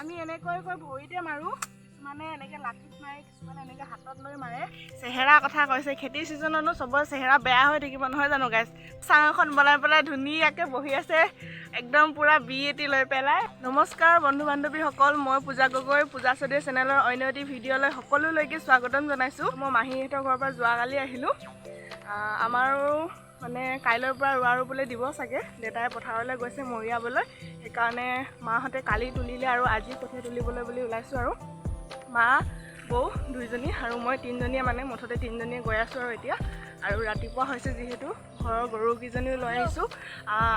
আমি এনেকৈ কৈ ভৰিতে মাৰোঁ, কিছুমানে এনেকৈ লাঠিত মাৰে, কিছুমানে এনেকৈ হাতত লৈ মাৰে। চেহেৰা কথা কৈছে, খেতিৰ ছিজনতো চবৰে চেহেৰা বেয়া হৈ থাকিব নহয় জানো গাইছ? চাং এখন বনাই পেলাই ধুনীয়াকৈ বহি আছে, একদম পূৰা বি এটি লৈ পেলাই। নমস্কাৰ বন্ধু বান্ধৱীসকল, মই পূজা গগৈ, পূজা চৌধুৰী চেনেলৰ অন্য এটি ভিডিঅ'লৈ সকলোলৈকে স্বাগতম জনাইছোঁ। মই মাহীহঁতৰ ঘৰৰ পৰা যোৱাকালি আহিলোঁ। আমাৰো মানে কাইলৈৰ পৰা ৰোৱা ৰুবলৈ দিব চাগে, দেউতাই পথাৰলৈ গৈছে মৰিয়াবলৈ, সেইকাৰণে মাহঁতে কালি তুলিলে আৰু আজি কঠীয়া তুলিবলৈ বুলি ওলাইছোঁ। আৰু মা বৌ দুইজনী আৰু মই তিনিজনীয়ে, মানে মুঠতে তিনিজনীয়ে গৈ আছোঁ আৰু এতিয়া। আৰু ৰাতিপুৱা হৈছে যিহেতু, ঘৰৰ গৰুকেইজনীও লৈ আহিছোঁ,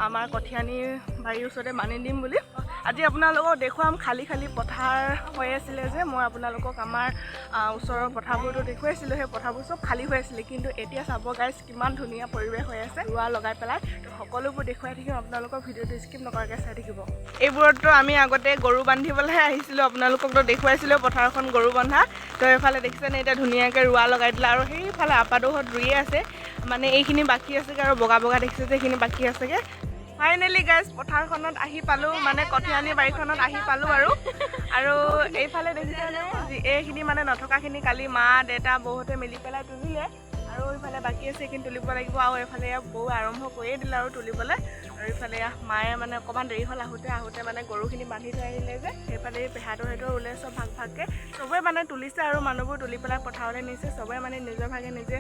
আমাৰ কঠীয়ানি বাৰীৰ ওচৰতে বান্ধি দিম বুলি। আজি আপোনালোকক দেখুৱাম, খালী খালী পথাৰ হৈ আছিলে যে, মই আপোনালোকক আমাৰ ওচৰৰ পথাৰবোৰতো দেখুৱাইছিলোঁ, সেই পথাৰবোৰ চব খালী হৈ আছিলে। কিন্তু এতিয়া চাব গাইজ, কিমান ধুনীয়া পৰিৱেশ হৈ আছে ৰোৱা লগাই পেলাই। তো সকলোবোৰ দেখুৱাই থাকিম আপোনালোকৰ, ভিডিঅ'টো স্কিপ নকৰাকৈ চাই থাকিব। এইবোৰততো আমি আগতে গৰু বান্ধিবলৈহে আহিছিলোঁ, আপোনালোককতো দেখুৱাইছিলোঁ পথাৰখন গৰু বন্ধা। তো এইফালে দেখিছেনে, এতিয়া ধুনীয়াকৈ ৰোৱা লগাই দিলে। আৰু সেইফালে আপাদোহত ৰুইয়ে আছে, মানে এইখিনি বাকী আছেগৈ আৰু বগা বগা দেখিছে যে, এইখিনি বাকী আছেগৈ। ফাইনেলি গাইজ, পথাৰখনত আহি পালোঁ, মানে কঠীয়ানি বাৰীখনত আহি পালোঁ। আৰু আৰু এইফালে দেখিছেনে, এইখিনি মানে নথকাখিনি কালি মা দেউতা বৌহঁতে মিলি পেলাই তুলিলে, আৰু এইফালে বাকী আছে, এইখিনি তুলিব লাগিব। আৰু এইফালে বৌ আৰম্ভ কৰিয়ে দিলে আৰু তুলিবলৈ। আৰু এইফালে মায়ে মানে অকণমান দেৰি হ'ল আহোঁতে আহোঁতে, মানে গৰুখিনি বান্ধি থৈ আহিলে যে। সেইফালে পেহাটোৰ ওলাই চব ভাগ ভাগকৈ চবেই মানে তুলিছে আৰু মানুহবোৰ তুলি পেলাই পথাৰলৈ নিছে। চবেই মানে নিজৰ ভাগে নিজে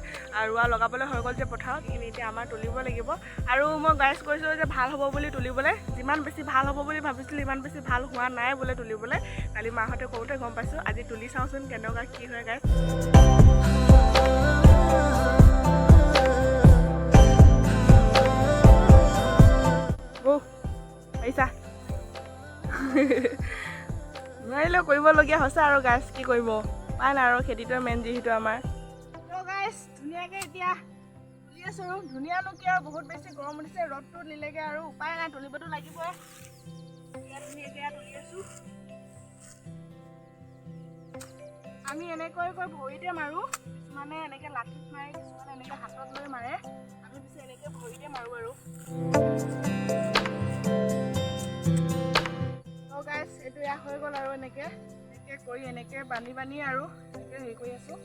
ৰোৱা লগাবলৈ হৈ গ'ল যে পথাৰত, সেইখিনি এতিয়া আমাৰ তুলিব লাগিব। আৰু মই গাইজ কৈছোঁ যে ভাল হ'ব বুলি তুলিবলৈ, যিমান বেছি ভাল হ'ব বুলি ভাবিছিলোঁ ইমান বেছি ভাল হোৱা নাই বোলে তুলিবলৈ। কালি মাহঁতে কওঁতে গম পাইছোঁ। আজি তুলি চাওঁচোন কেনেকুৱা কি হয় গাইজ। বৌ, পাৰিছা? নোৱাৰিলেও কৰিবলগীয়া হৈছে আৰু গাইজ, কি কৰিব, উপায় নাই আৰু, খেতিটোৱে মেইন যিহেতু আমাৰ। তো গাইজ, ধুনীয়াকৈ এতিয়া তুলি আছোঁ আৰু। ধুনীয়ানো কি আৰু, বহুত বেছি গৰম উঠিছে, ৰ'দটো দিলেগৈ আৰু উপায় নাই, তুলিবতো লাগিবই। এতিয়া ধুনীয়াকৈ তুলি আছোঁ। আমি এনেকৈ কৈ ভৰিতে মাৰোঁ, কিছুমানে এনেকৈ লাঠিত মাৰে, কিছুমানে এনেকৈ হাতত লৈ মাৰে। আমি পিছে এনেকৈ ভৰিতে মাৰোঁ আৰু। তো গাইজ, এইটো এয়া হৈ গ'ল আৰু এনেকৈ এনেকৈ কৰি এনেকৈ বান্ধি বান্ধি আৰু এনেকৈ হেৰি কৰি আছোঁ।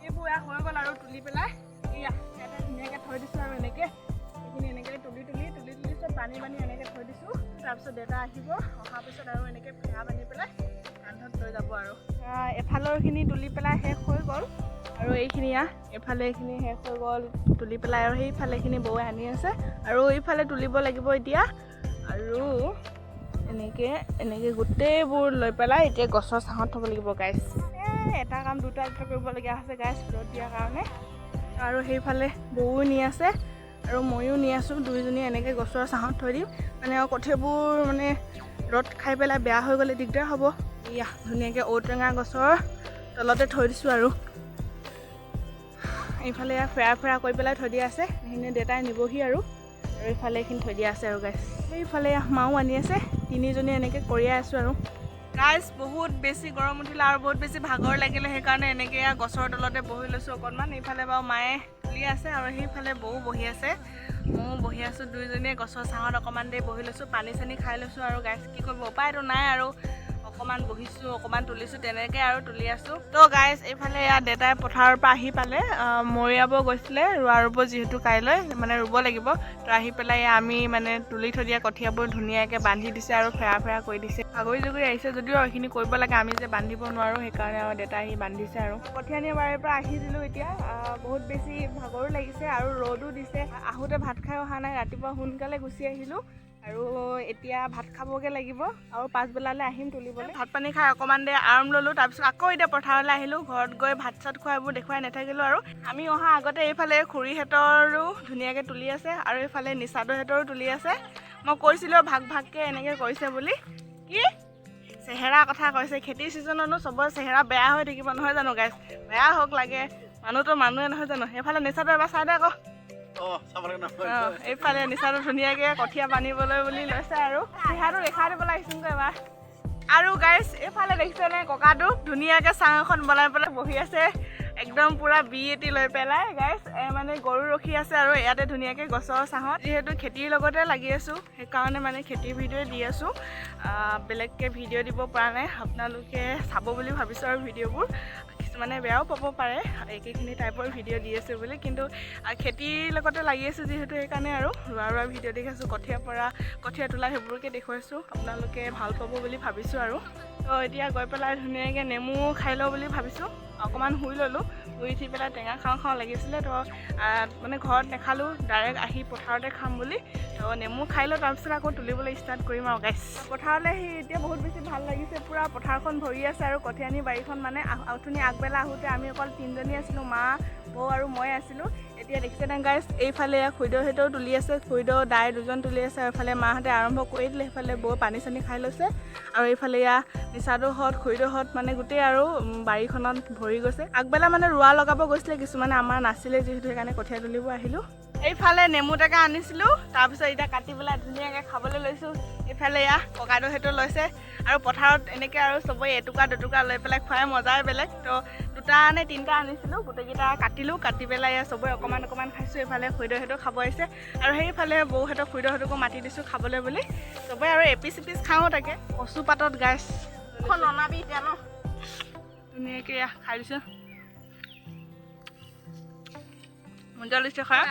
এইবোৰ এয়া হৈ গ'ল আৰু তুলি পেলাই এয়া ইয়াতে ধুনীয়াকৈ থৈ দিছোঁ আৰু এনেকৈ এইখিনি এনেকৈ তুলি তুলি তুলি তুলি চব বান্ধি বান্ধি এনেকৈ থৈ দিছোঁ। তাৰপিছত দেউতা আহিব, অহাৰ পিছত আৰু এনেকৈ ফেৰা বান্ধি পেলাই কান্ধত লৈ যাব। আৰু এফালৰখিনি তুলি পেলাই শেষ হৈ গ'ল আৰু এইখিনি এইফালে এইখিনি শেষ হৈ গ'ল তুলি পেলাই। আৰু সেইফালে এইখিনি বৌৱে আনি আছে আৰু এইফালে তুলিব লাগিব এতিয়া। আৰু এনেকৈ এনেকৈ গোটেইবোৰ লৈ পেলাই এতিয়া গছৰ ছাঁত থ'ব লাগিব গাইজ। এই এটা কাম দুটা দুটা কৰিবলগীয়া হৈছে গাইজ, ৰ'দ দিয়াৰ কাৰণে। আৰু সেইফালে বৌও নি আছে আৰু ময়ো নি আছোঁ, দুইজনীয়ে এনেকৈ গছৰ ছাঁত থৈ দিম। মানে আৰু কঠীয়াবোৰ মানে ৰ'দ খাই পেলাই বেয়া হৈ গ'লে দিগদাৰ হ'ব। এয়া ধুনীয়াকৈ ঔটেঙা গছৰ তলতে থৈ দিছোঁ। আৰু এইফালে ফেৰা ফেৰা কৰি পেলাই থৈ দিয়া আছে, সেইখিনি দেউতাই নিবহি। আৰু আৰু এইফালে এইখিনি থৈ দিয়া আছে আৰু গাইজ, সেইফালে মাও আনি আছে, তিনিজনী এনেকৈ কঢ়িয়াই আছোঁ। আৰু গাইজ, বহুত বেছি গৰম উঠিলে আৰু বহুত বেছি ভাগৰ লাগিলে, সেইকাৰণে এনেকৈ গছৰ তলতে বহি লৈছোঁ অকণমান। এইফালে বাৰু মায়ে তুলি আছে আৰু সেইফালে বৌ বহি আছে, ময়ো বহি আছোঁ, দুইজনীয়ে গছৰ ছাঁত অকণমান দেৰি বহি লৈছোঁ, পানী চানী খাই লৈছোঁ। আৰু গাইজ, কি কৰিব, উপায়তো নাই আৰু, অকণমান বহিছোঁ, অকণমান তুলিছোঁ, তেনেকৈ আৰু তুলি আছোঁ। তো গাইজ, এইফালে এয়া দেউতাই পথাৰৰ পৰা আহি পালে, মৰিয়াব গৈছিলে, ৰোৱা ৰুব যিহেতু কাইলৈ মানে ৰুব লাগিব। তো আহি পেলাই এয়া আমি মানে তুলি থৈ দিয়া কঠীয়াবোৰ ধুনীয়াকৈ বান্ধি দিছে আৰু ফেৰা ফেৰা কৰি দিছে। ভাগৰি জুগৰি আহিছে যদিও এইখিনি কৰিব লাগে, আমি যে বান্ধিব নোৱাৰোঁ, সেইকাৰণে আৰু দেউতাই আহি বান্ধিছে। আৰু কঠীয়ানি বাৰীৰ পৰা আহি দিলোঁ এতিয়া, বহুত বেছি ভাগৰো লাগিছে আৰু ৰ'দো দিছে। আহোঁতে ভাত খাই অহা নাই, ৰাতিপুৱা সোনকালে গুচি আহিলোঁ আৰু এতিয়া ভাত খাবগৈ লাগিব আৰু পাছবেলালৈ আহিম তুলিবলৈ। ভাত পানী খাই অকণমান দেৰি আৰাম ল'লোঁ, তাৰপিছত আকৌ এতিয়া পথাৰলৈ আহিলোঁ। ঘৰত গৈ ভাত চাত খোৱা এইবোৰ দেখুৱাই নাথাকিলোঁ। আৰু আমি অহা আগতে এইফালে খুৰীহঁতৰো ধুনীয়াকৈ তুলি আছে আৰু এইফালে নিচাদহঁতৰো তুলি আছে। মই কৈছিলোঁ ভাগ ভাগকৈ এনেকৈ কৰিছে বুলি। কি চেহেৰা কথা কৈছে, খেতিৰ ছিজনতো চবৰে চেহেৰা বেয়া হৈ থাকিব নহয় জানো গাইজ? বেয়া হওক লাগে, মানুহটো মানুহে নহয় জানো? সেইফালে নিচাটো এবাৰ চাই দে আকৌ। এইফালে নিচাটো ধুনীয়াকৈ কঠীয়া বান্ধিবলৈ বুলি লৈছে আৰু চেহেৰাটো দেখাই দিবলৈ আহিছোঁগৈ এবাৰ। আৰু গাইজ, এইফালে দেখিছেনে ককাটো ধুনীয়াকৈ চাং এখন বনাই পেলাই বহি আছে। একদম পূৰা বি এটি লৈ পেলাই গাইছ। মানে গৰু ৰখি আছে আৰু ইয়াতে ধুনীয়াকৈ গছৰ ছাঁহত। যিহেতু খেতিৰ লগতে লাগি আছোঁ, সেইকাৰণে মানে খেতিৰ ভিডিঅ' দি আছোঁ, বেলেগকৈ ভিডিঅ' দিব পৰা নাই। আপোনালোকে চাব বুলি ভাবিছোঁ আৰু ভিডিঅ'বোৰ কিছুমানে বেয়াও পাব পাৰে একেখিনি টাইপৰ ভিডিঅ' দি আছোঁ বুলি, কিন্তু খেতিৰ লগতে লাগি আছোঁ যিহেতু, সেইকাৰণে আৰু ৰোৱা ৰোৱা ভিডিঅ' দেখাইছোঁ, কঠীয়া পৰা, কঠীয়া তোলা সেইবোৰকে দেখুৱাইছোঁ। আপোনালোকে ভাল পাব বুলি ভাবিছোঁ আৰু। তো এতিয়া গৈ পেলাই ধুনীয়াকৈ নেমু খাই লওঁ বুলি ভাবিছোঁ। অকণমান শুই ল'লোঁ, শুই উঠি পেলাই টেঙা খাওঁ খাওঁ লাগিছিলে, তো মানে ঘৰত নাখালোঁ, ডাইৰেক্ট আহি পথাৰতে খাম বুলি। তো নেমু খাই লওঁ, তাৰপিছত আকৌ তুলিবলৈ ষ্টাৰ্ট কৰিম আৰু গাইছ। পথাৰলৈ আহি এতিয়া বহুত বেছি ভাল লাগিছে, পূৰা পথাৰখন ভৰি আছে আৰু কঠীয়ানি বাৰীখন মানে অথনি আগবেলা আহোঁতে আমি অকল তিনিজনী আছিলোঁ, মা, বৌ আৰু মই আছিলোঁ। এতিয়া দেখিছেনে গাইছ, এইফালে খুৰীদেউহঁতেও তুলি আছে, খুৰীদেউ দাই দুজন তুলি আছে আৰু এইফালে মাহঁতে আৰম্ভ কৰি দিলে, সেইফালে বৌ পানী চানী খাই লৈছে আৰু এইফালে এয়া নিচাদৌহঁত, খুৰীদেউহঁত মানে গোটেই আৰু বাৰীখনত ভৰি গৈছে। আগবেলা মানে ৰোৱা লগাব গৈছিলে কিছুমানে, আমাৰ নাছিলে যিহেতু, সেইকাৰণে কঠীয়া তুলিব আহিলোঁ। এইফালে নেমু টেঙা আনিছিলোঁ, তাৰপিছত এতিয়া কাটি পেলাই ধুনীয়াকৈ খাবলৈ লৈছোঁ। এইফালে এয়া ককাইদেউহঁতেও লৈছে আৰু পথাৰত এনেকৈ আৰু চবেই এটুকুৰা দুটুকুৰা লৈ পেলাই খুৱাই মজাই বেলেগ। তো দুটা নে তিনিটা আনিছিলোঁ, গোটেইকেইটা কাটিলোঁ, কাটি পেলাই এয়া চবেই অকণমান অকণমান খাইছোঁ। এইফালে খুৰীদেউহঁতেও খাব আহিছে আৰু সেইফালে বৌহঁতক, খুৰীদেউহঁতকো মাতি দিছোঁ খাবলৈ বুলি। চবেই আৰু এপিচ এপিচ খাওঁ, তাকে কচু পাতত গাইছ। ননাবি এতিয়া ন। ধুনীয়াকৈ এয়া খাই দিছোঁ, মজা লাগিছে খাই।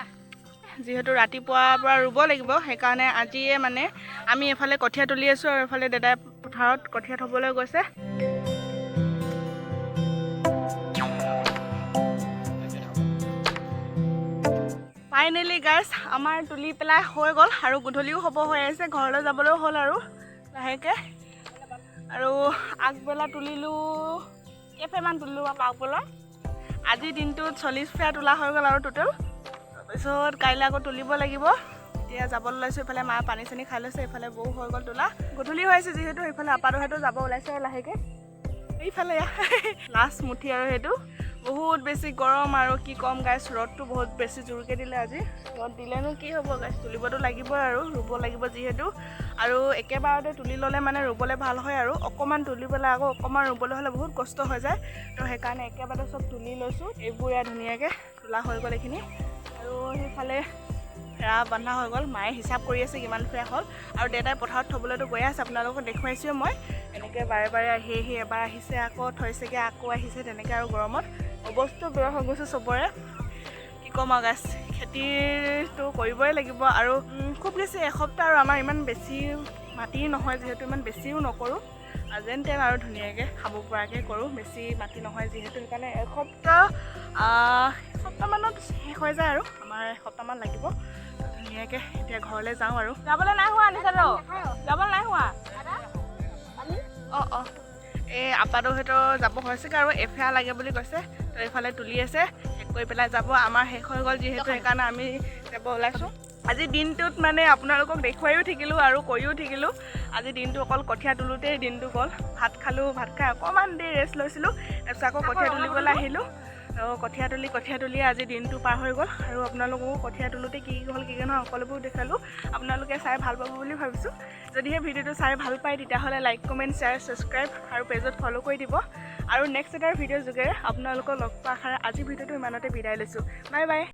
যিহেতু ৰাতিপুৱাৰ পৰা ৰুব লাগিব, সেইকাৰণে আজিয়ে মানে আমি এইফালে কঠীয়া তুলি আছোঁ আৰু এইফালে দেদাই পথাৰত কঠীয়া থ'বলৈ গৈছে। ফাইনেলি গাইছ, আমাৰ তুলি পেলাই হৈ গ'ল আৰু গধূলিও হ'ব হৈ আছে, ঘৰলৈ যাবলৈও হ'ল আৰু লাহেকৈ। আৰু আগবেলা তুলিলোঁ, কেইফেমান তুলিলোঁ আৰু আগবেলা। আজিৰ দিনটোত 40 ফেৰা তোলা হৈ গ'ল আৰু টোটেল। তাৰপিছত কাইলৈ আকৌ তুলিব লাগিব। এতিয়া যাবলৈ ওলাইছোঁ, এইফালে মায়ে পানী চানী খাই লৈছে, এইফালে বৌ হৈ গ'ল তোলা। গধূলি হৈ আছে যিহেতু, সেইফালে আপাদোহাটো যাব ওলাইছে আৰু লাহেকৈ। এইফালে লাষ্ট মুঠি আৰু সেইটো। বহুত বেছি গৰম আৰু কি ক'ম গাইছ, ৰ'দটো বহুত বেছি জোৰকৈ দিলে আজি। ৰ'দ দিলেনো কি হ'ব গাইছ, তুলিবতো লাগিবই আৰু ৰুব লাগিব যিহেতু। আৰু একেবাৰতে তুলি ল'লে মানে ৰুবলৈ ভাল হয় আৰু অকণমান তুলি পেলাই আকৌ অকণমান ৰুবলৈ হ'লে বহুত কষ্ট হৈ যায়। তো সেইকাৰণে একেবাৰতে চব তুলি লৈছোঁ। এইবোৰ এয়া ধুনীয়াকৈ তোলা হৈ গ'ল এইখিনি। আৰু সেইফালে ফেৰা বন্ধা হৈ গ'ল, মায়ে হিচাপ কৰি আছে কিমান ফেৰা হ'ল। আৰু দেউতাই পথাৰত থ'বলৈতো গৈ আছে, আপোনালোকক দেখুৱাইছোঁৱে মই। এনেকৈ বাৰে বাৰে আহি আহি এবাৰ আহিছে, আকৌ থৈছেগৈ, আকৌ আহিছে, তেনেকৈ আৰু গৰমত অৱস্থা বেয়া হৈ গৈছে চবৰে। কি ক'ম আৰু গাইছ, খেতিটো কৰিবই লাগিব আৰু খুব বেছি এসপ্তাহ আৰু আমাৰ ইমান বেছি মাটি নহয় যিহেতু, ইমান বেছিও নকৰোঁ, যেন তেন আৰু ধুনীয়াকৈ খাব পৰাকৈ কৰোঁ, বেছি মাটি নহয় যিহেতু, সেইকাৰণে এসপ্তাহমানত শেষ হৈ যায় আৰু আমাৰ এসপ্তাহমান লাগিব। ধুনীয়াকৈ এতিয়া ঘৰলৈ যাওঁ আৰু। যাবলৈ নাই হোৱা নিচাটো, যাবলৈ নাই হোৱা। অঁ অঁ, এই আপাদৌহঁতৰ যাব হৈছেগৈ আৰু এফেয়া লাগে বুলি কৈছে, তো এইফালে তুলি আছে, শেষ কৰি পেলাই যাব। আমাৰ শেষ হৈ গ'ল যিহেতু, সেইকাৰণে আমি যাব ওলাইছোঁ। আজি দিনটোত মানে আপোনালোকক দেখুৱাইও থাকিলোঁ আৰু কৈও থাকিলোঁ। আজি দিনটো অকল কঠীয়া তোলোঁতেই দিনটো গ'ল। ভাত খালোঁ, ভাত খাই অকণমান দেৰি ৰেষ্ট লৈছিলোঁ, তাৰপিছত আকৌ কঠীয়া তুলিবলৈ আহিলোঁ। তো কঠীয়া তুলি কঠীয়া তুলিয়ে আজি দিনটো পাৰ হৈ গ'ল। আৰু আপোনালোককো কঠীয়া তোলোঁতে কি কি হ'ল কি কি নহয় সকলোবোৰ দেখালোঁ, আপোনালোকে চাই ভাল পাব বুলি ভাবিছোঁ। যদিহে ভিডিঅ'টো চাই ভাল পায় তেতিয়াহ'লে লাইক, কমেণ্ট, শ্বেয়াৰ, ছাবস্ক্ৰাইব আৰু পেজত ফ'ল' কৰি দিব। আৰু নেক্সট এটাৰ ভিডিঅ'ৰ যোগেৰে আপোনালোকক লগ পোৱা আশাৰে আজি ভিডিঅ'টো ইমানতে বিদায় লৈছোঁ। Bye bye.